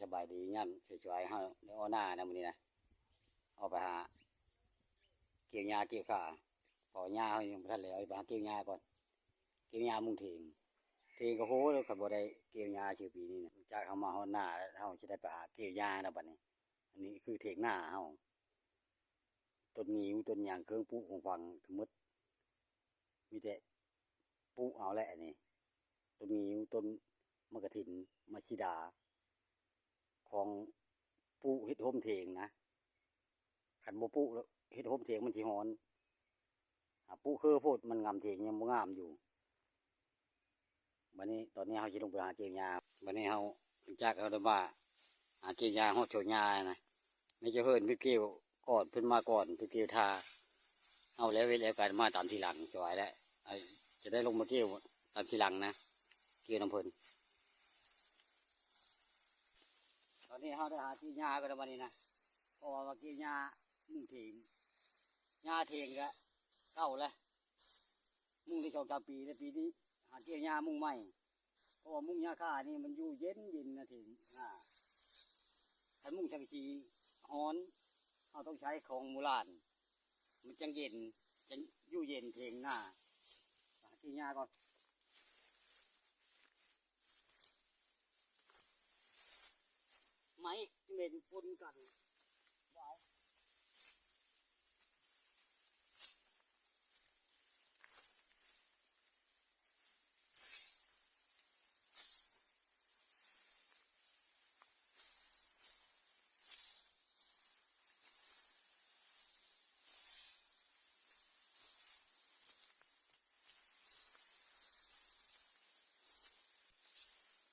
ສະບາຍດີ ຍາມສວຍໆ ເຮົາໄດ້ອອກໜ້ານະມື້ນີ້ນະ ອອກໄປຫາກ່ຽວຫຍ້າກ່ຽວຄາ ເພາະຫຍ້າເຮົາຍັງບໍ່ທັນແລ້ວ ໄປຫາກ່ຽວຫຍ້າກ່ອນ ກ່ຽວຫຍ້າມຸງຖຽງ ຖຽງກໍໂຫ ຄັນບໍ່ໄດ້ກ່ຽວຫຍ້າຊື່ປີນີ້ນະ ຈາກເຮົາມາຮອດໜ້າແລ້ວ ເຮົາຊິໄດ້ໄປຫາກ່ຽວຫຍ້າແລ້ວບັດນີ້ ອັນນີ້ຄືຖຽງນາເຮົາ ຕົ້ນງິ້ວ ຕົ້ນຫຍັງ ເຄື່ອງປູກຂອງຝັງທັງໝົດ ມີແຕ່ປູກເອົາແຫຼະອັນນີ້ ຕົ້ນງິ້ວ ຕົ້ນໝາກກະຖິນ ໝາກສີດາ ຂອງປູກເຮັດໂຮມຖຽງນະ ຄັນບໍ່ປູກເຮັດໂຮມຖຽງມັນຊິຮ້ອນ ຫາປູກເຄີໂພດມັນງາມຖຽງຍັງບໍ່ງາມຢູ່. ບັດນີ້ ຕອນນີ້ເຮົາຊິລົງໄປຫາກ່ຽວຫຍ້າ ບັດນີ້ເຮົາ ຫຼັງຈາກເຮົາໄດ້ມາຫາກ່ຽວຫຍ້າຮອດສວນຫຍ້ານະ ແມ່ເຈົ້າເຮີນເພິ່ນກ່ຽວກ່ອນ ເພິ່ນມາກ່ອນ ເພິ່ນກ່ຽວຖ້າ ເຮົາແລ້ວເວດແລ້ວການມາຕາມທີຫຼັງ ສະບາຍແລ້ວ ຈະໄດ້ລົງມາກ່ຽວຕາມທີຫຼັງນະ ກ່ຽວນຳເພິ່ນ. ຕອນນີ້ເຮົາໄດ້ຫາກ່ຽວຫຍ້າກັນແລ້ວບັດນີ້ນະ ເພາະວ່າມາກ່ຽວຫຍ້າມຸງຖຽງ ຫຍ້າຖຽງກະເກົ່າແລ້ວ ມຸງໄດ້ສອງສາມປີແລ້ວ ປີນີ້ຫາກ່ຽວຫຍ້າມຸງໃໝ່ ເພາະວ່າມຸງຫຍ້າຄານີ້ມັນຢູ່ເຢັນໆ ນະ ຖຽງນາ ຄັນມຸງສັງກະສີຮ້ອນ ເຮົາຕ້ອງໃຊ້ຂອງໂບລານ ມັນຈັ່ງເຢັນ ຈັ່ງຢູ່ເຢັນຖຽງນາ ຫາກ່ຽວຫຍ້າກ່ອນ. ໄມ້ເໝັນປົນກັນ.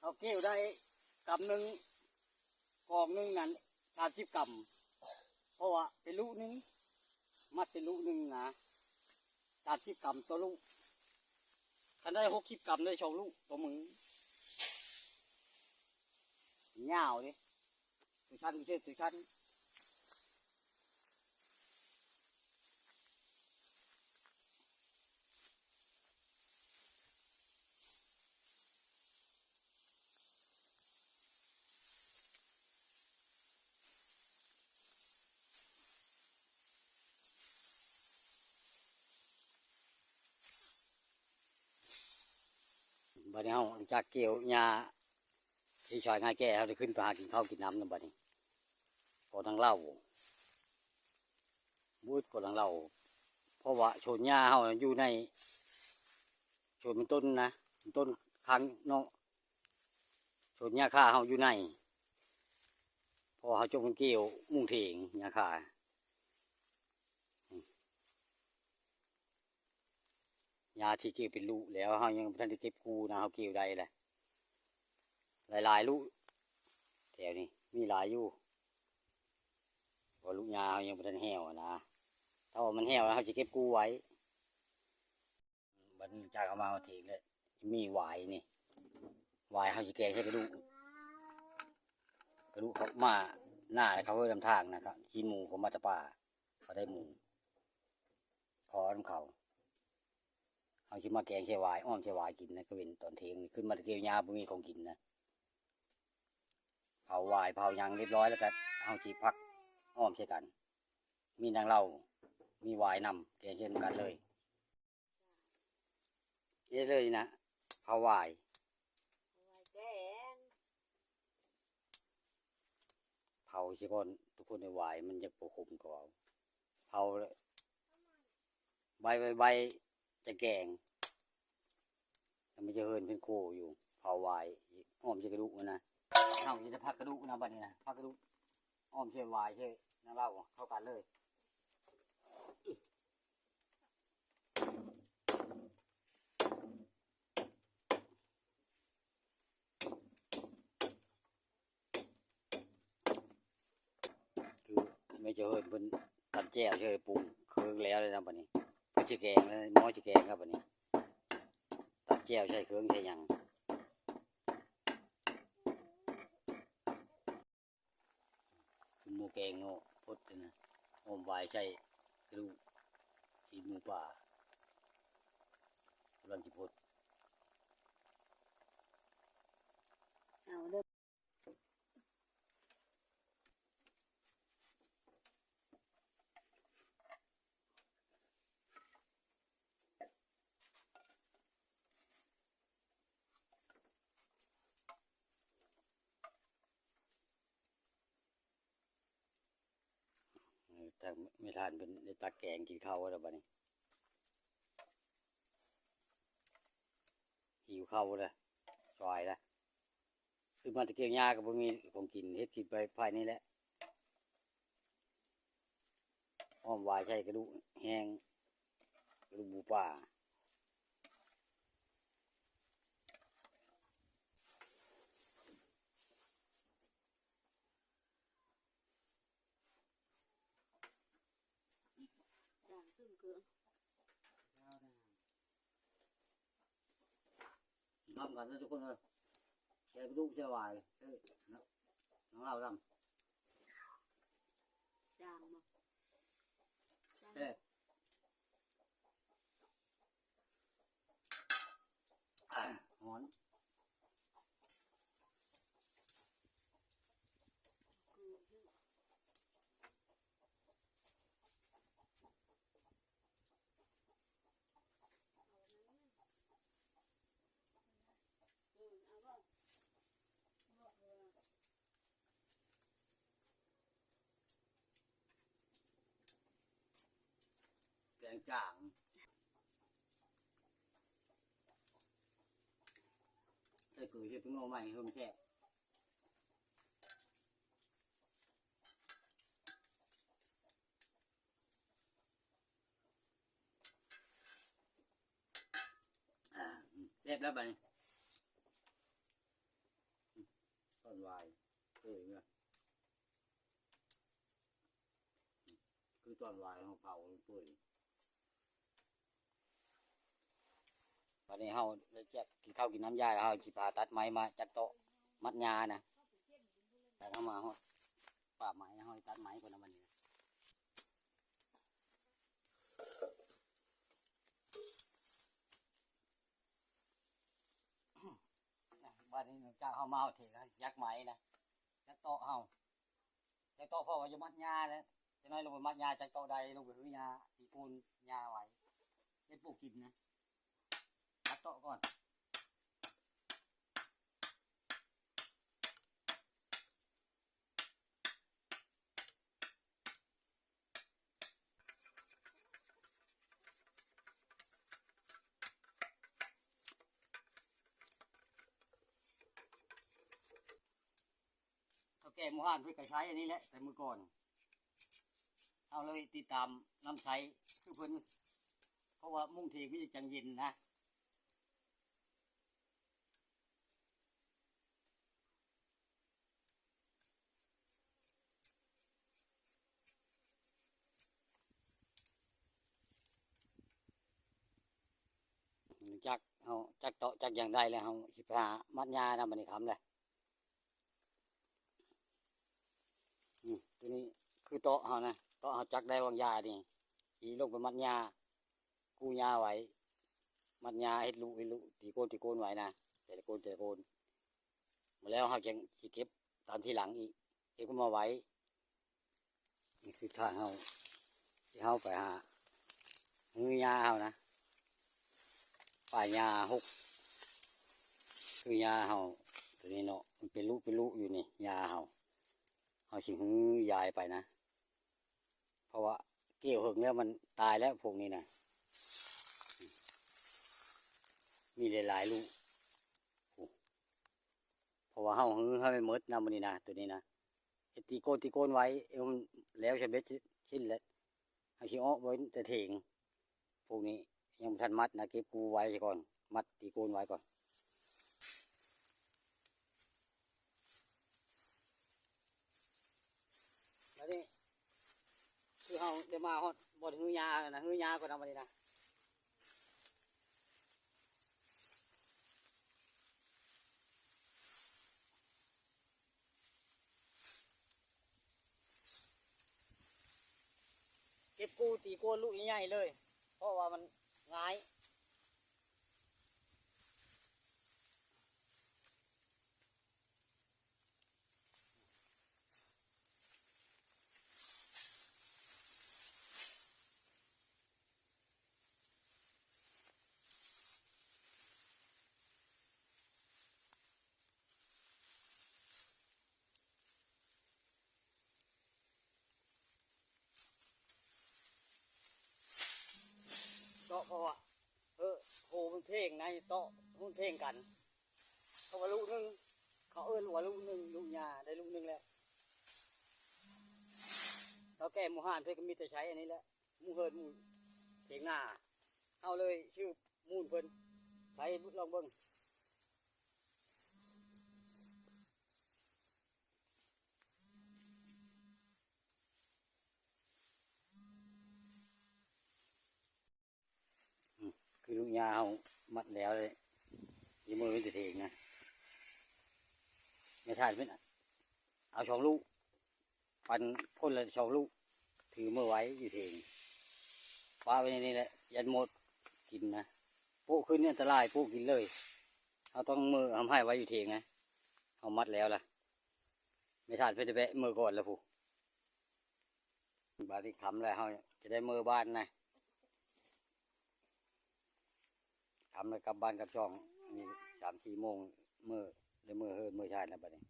ເຮົາກ່ຽວໄດ້ກຳໜຶ່ງ ກອງໜຶ່ງນັ້ນສາມສິບກຳ ເພາະວ່າເປັນລູກໜຶ່ງ ມັດເປັນລູກໜຶ່ງນະ ສາມສິບກຳຕໍ່ລູກ ຄັນໄດ້ຫົກສິບກຳໄດ້ສອງລູກຕໍ່ມື້ ຍາວເດ້. ຕົວຊັ້ນ ຕົວຊັ້ນ ບັດນີ້ເຮົາຈາກກ່ຽວຫຍ້າທີ່ຊອຍງາແກ່ ເຮົາໄດ້ຂຶ້ນໄປຫາກິນເຂົ້າກິນນ້ຳນຳບັດນີ້ ກໍນາງເລົ່າ ບຸດກໍນາງເລົ່າ ເພາະວ່າສວນຫຍ້າເຮົາຢູ່ໃນ ສວນມັນຕົ້ນນະ ມັນຕົ້ນຂ້າງນອກ ສວນຫຍ້າຄາເຮົາຢູ່ໃນ ເພາະວ່າເຮົາຈົ່ງກັນກ່ຽວມຸງຖຽງຫຍ້າຄາ ຫຍ້າທີ່ກ່ຽວເປັນລູກແລ້ວ ເຮົາຍັງບໍ່ທັນໄດ້ເກັບກູ້ນະ ເຮົາກ່ຽວໄດ້ແຫຼະ ຫຼາຍໆລູກ ແຖວນີ້ມີຫຼາຍຢູ່ ເພາະລູກຫຍ້າເຮົາຍັງບໍ່ທັນແຫ້ວນະ ຖ້າວ່າມັນແຫ້ວແລ້ວ ເຮົາຊິເກັບກູ້ໄວ້. ບັດນີ້ຈາກເຮົາມາຮອດຖຽງແລ້ວ ມີຫວາຍນີ້ ຫວາຍເຮົາຊິແກງໃສ່ກະດູກ ກະດູກເຂົາມາໜ້າ ເຂົາເຮີນນຳທາງນະ ຂີ້ໝູເຂົາມາແຕ່ປ່າ ເຂົາໄດ້ໝູ ຂໍນຳເຂົາ ເຮົາຊິມາແກງໃສ່ຫວາຍ ອ້ອມໃສ່ຫວາຍກິນນະ ກະເວັນຕອນທ່ຽງນີ້ ຂຶ້ນມາແຕ່ກ່ຽວຫຍ້າບໍ່ມີຂອງກິນນະ ເຜົາຫວາຍເຜົາຫຍັງຮຽບຮ້ອຍແລ້ວກະ ເຮົາຊິພັກອ້ອມໃສ່ກັນ ມີນາງເຫຼົ້າ ມີຫວາຍນຳ ແກງເຊັ່ນກັນເລີຍ. ເຮັດເລີຍນະ ເຜົາຫວາຍ ຫວາຍແກງ ເຜົາຊິກ່ອນ ທຸກຄົນ ຫວາຍມັນຢາກບໍ່ຂົມກໍເອົາ ເຜົາແລ້ວ ໄວ້ ໄວ້ ໄວ້ຈະແກງ ແຕ່ມັນຈະເຫີນເປັນໂຄຢູ່ ເຜົາຫວາຍ ອ້ອມໃສ່ກະດູກມັນນະ ເຮົາຊິໄດ້ພັກກະດູກນະ ບັດນີ້ນະ ພັກກະດູກ ອ້ອມໃສ່ຫວາຍ ໃສ່ນາງເຫຼົ້າ ເຂົ້າກັນເລີຍ. ຄືແມ່ເຈົ້າເຮີນເພິ່ນຕຳແຈ່ວໃສ່ປຸງເຄື່ອງແລ້ວເລີຍນະ ບັດນີ້ເພິ່ນຊິແກງແລ້ວ ໝໍຊິແກງແລ້ວບັດນີ້ ຕຳແຈ່ວໃສ່ເຄື່ອງໃສ່ຫຍັງ. ຄືໝູແກງເນາະ ພົດນີ້ນະ ຫອມຫວາຍໃສ່ກະດູກຕີນໝູປ່າ ກຳລັງຊິພົດ ເອົາເດີ. ແມ່ທ່ານເພິ່ນໄດ້ຕັກແກງກິນເຂົ້າແລ້ວບັດນີ້ ຫິວເຂົ້າແລ້ວ ສວາຍແລ້ວ ຂຶ້ນມາແຕ່ກ່ຽວຫຍ້າກໍບໍ່ມີຂອງກິນ ເຮັດກິນໄປພາຍນີ້ແຫຼະ ອ້ອມວາຍໃສ່ກະດູກແຮງ ກະດູກໝູປ່າ. ຈ້າງຕຶ້ງເກີນ ນຳກັນເດີທຸກຄົນເອີຍ ແຊກະດູກແຊວາຍ ເອີ ນະ ນ້ອງລາວດຳ ຈ້າງບໍ່ ຈ້າງ ແຊບ. ຮ້ອນ ແກງຈ້າງ ໃສ່ເກືອເຮັດເປັນໜໍ່ໃໝ່ເພິ່ນແຊບ. ອາ ແຊບແລ້ວບາດນີ້ ຕອນວາຍເປີຍເນາະ ຄືຕອນວາຍເຮົາເຜົາເປີຍ. ບາດນີ້ເຮົາໄດ້ແຈກກິນເຂົ້າກິນນ້ຳຢາແລ້ວ ເຮົາຊິພາຕັດໄມ້ມາຈັກເຕາະມັດຫຍ້ານະ ແລ້ວເຮົາມາຮອດປ່າໄມ້ ເຮົາຕັດໄມ້ກ່ອນນະບັດນີ້. ບາດນີ້ຫຼັງຈາກເຮົາມາຮອດເຖກ ເຮົາຊິຈັກໄມ້ນະ ຈັກເຕາະເຮົາ ຈັກເຕາະ ເພາະວ່າຢູ່ມັດຫຍ້າແຫຼະ ຈັກໜ້ອຍລົງໄປມັດຫຍ້າ ຈັກເຕາະໄດ້ ລົງໄປຮື້ຫຍ້າ ຕີໂກນຫຍ້າໄວ້ ເຮັດປູກກິນນະ ຕັດເຕາະກ່ອນ. ເຖົ້າແກ່ໝູ່ຮ້ານເພິ່ນກໍໃຊ້ອັນນີ້ແຫຼະ ແຕ່ມື້ກ່ອນ ເຮົາເລີຍຕິດຕາມນຳໃຊ້ຄືເພິ່ນ ເພາະວ່າມຸ້ງເຖກມີແຕ່ຈັ່ງເຢັນນະ. ຈັກເຮົາຈັກເຕາະຈັກຫຍັງໄດ້ແລ້ວ ເຮົາຊິໄປຫາມັດຫຍ້ານຳ ບັດນີ້ຄ່ຳແລ້ວ. ອືມ ໂຕນີ້ຄືເຕາະເຮົານະ ເຕາະເຮົາຈັກໄດ້ວາງຢານີ້ ຊິລົງໄປມັດຫຍ້າ ກູ້ຫຍ້າໄວ້ ມັດຫຍ້າເຮັດລຸ ເຮັດລຸ ຕີໂກນ ຕີໂກນໄວ້ນະ ແຕ່ລະໂກນ ແຕ່ລະໂກນ ມາແລ້ວເຮົາຈັ່ງຊິເກັບຕາມທີຫຼັງອີກ ເກັບເຂົ້າມາໄວ້. ນີ້ຄືທາງເຮົາ ທີ່ເຮົາໄປຫາຮື້ຫຍ້າເຮົານະ ປ່າຫຍ້າຫົກ ຄືຫຍ້າເຮົາໂຕນີ້ເນາະ ມັນເປັນລຸເປັນລຸຢູ່ນີ້ ຫຍ້າເຮົາ ເຮົາຊິຮື້ຢາຍໄປນະ ເພາະວ່າກ່ຽວເຫິງແລ້ວມັນຕາຍແລ້ວພວກນີ້ນະ ມີຫຼາຍໆລຸ. ເພາະວ່າເຮົາຮື້ໃຫ້ມັນໝົດນະ ມື້ນີ້ນະ ໂຕນີ້ນະ ເຮັດຕີໂກນ ຕີໂກນໄວ້ ເອີ ແລ້ວຊະເບັດສິ້ນແລ້ວ ເຮົາຊິເອາະໄວ້ແຕ່ເຖງ ພວກນີ້ຍັງບໍ່ທັນມັດນະ ເກັບກູ້ໄວ້ຊະກ່ອນ ມັດຕີໂກນໄວ້ກ່ອນ. ບາດນີ້ຄືເຮົາໄດ້ມາຮອດບ່ອນຮື້ຫຍ້າແລ້ວນະ ຮື້ຫຍ້າກ່ອນນະ ບາດນີ້ນະ ເກັບກູ້ຕີໂກນລຸໃຫຍ່ໆເລີຍ ເພາະວ່າມັນງ່າຍ. ເ ເພາະວ່າ ເອີ ໂຫ ມັນເພງໃນເຕາະ ມັນເພງກັນ ເພາະວ່າລູກໜຶ່ງ ເຂົາເອີ້ນວ່າລູກໜຶ່ງ ລູກຫຍ້າໄດ້ລູກໜຶ່ງແລ້ວ. ເຖົ້າແກ່ໝູ່ຮ້ານເພິ່ນກໍມີແຕ່ໃຊ້ອັນນີ້ແຫຼະ ໝູ່ເຮືອນໝູ່ຖຽງນາ ເຮົາເລີຍຊື້ມູນເພິ່ນ ໃຊ້ລອງເບິ່ງ. ອືມ ຄືລູກຫຍ້າເຮົາມັດແລ້ວເລີຍ ຢູ່ມືໄວ້ຢູ່ເທິງນະ ແມ່ທ່ານເພິ່ນເອົາສອງລູກ ປັ່ນຄົນລະສອງລູກ ຖືມືໄວ້ຢູ່ເທິງ ປະໄວ້ໃນນີ້ແຫຼະ ຢ້ານມົດກິນນະ ໂປະຂຶ້ນນີ້ອັນຕະລາຍ ໂປະກິນເລີຍ. ເຮົາຕ້ອງມືທຳຮ້າຍໄວ້ຢູ່ເທິງນະ ເຮົາມັດແລ້ວລະ ແມ່ທ່ານເພິ່ນໄດ້ແບະມືກ່ອນລະພຸ້ນ. ບາດນີ້ຄ່ຳແລ້ວ ເຮົາຈະໄດ້ເມືອບ້ານນະ ຄ່ຳແລ້ວກັບບ້ານກັບຊ່ອງ ນີ້ສາມສີ່ໂມງ ເມືອ ໄດ້ເມືອເຮືອນເມືອຊານແລ້ວບາດນີ້.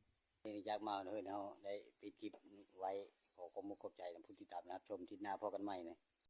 ນີ້ຈາກມາເຮືອນເຮົາໄດ້ປິດຄລິບໄວ້ ຂໍຂອບມຸກຂອບໃຈນຳຜູ້ຕິດຕາມນະ ຮັບຊົມ ທິດໜ້າພໍ້ກັນໃໝ່ນະ.